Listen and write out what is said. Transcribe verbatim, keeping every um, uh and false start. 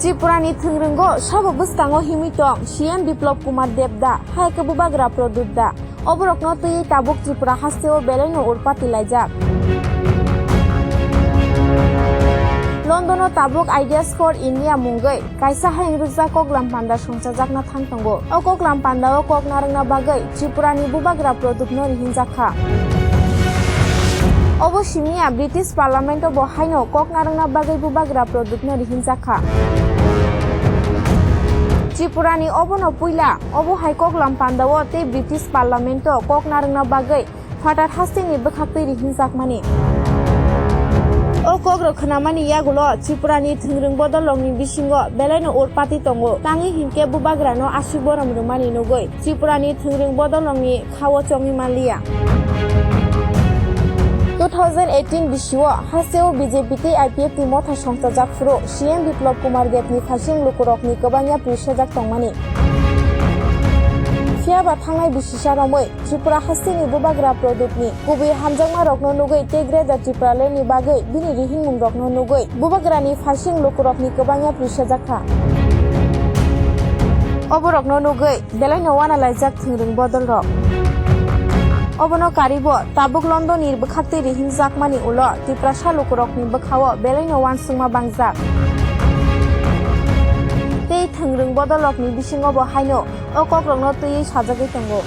Tripura ni thwngwrwngo sabo bwskango himwi tong C M Biplab Kumar Deb da, hai khe Bubagra Pradyut da. Oborokno twiwi tabuk Tripura hasteo belaino urpati laijak. Londono tabuk Ideas for India mungwi kaisa hayung rwkjak koklam panda songchajakna thang tongo. O koklam pandao kok narwkna bagwi Tripurani Bubagra Pradyutno rihinjak kha. Obo simiya British Parliamento bo haino kok narwkna bagwi Bubagra Pradyutno rihinjak kha. Tripurani obono puila, obo hai koklam pandao tei British Parliamento kok narwkna bagwi phatar hasteni bwkhaktwi rihinjakmani. O kokrok khwnamani yagulo Tripurani thwngwrwng bodolrokni bisingo belaino urpati tongo, tangwi hinkhe Bubagrano aswk borom rwmani nugwi. Tripurani thwngwrwng bodolrokni khao chongwi manliya. Two thousand eighteen bisio hasteo B J P tei I P F T motha songchajak phuru C M Biplab Kumar Debni phaising lukurokni kwbangya prisajak tongmani. Phiyaba thangnai bisisa romwi Tripura hasteni Bubagra Pradyutni kubui hamjakmarokno nugwi tei Greater Tipralandni bagwi bini rihingmungrokno nugwi Bubagrani phaising lukurokni kwbangya prisajak kha. Oborokno nugwi belaino uanalaijak thwngwrwng bodolrok. Obono karibo tabuk Londonni bwkhaktwi rihinjakmani ulo Tiprasa lukurokni bwkhao belaino uansukma bangjak. Tei thwngwrwng bodolrokni bisingobo haino o kokrokno twiwi sajagwi tongo.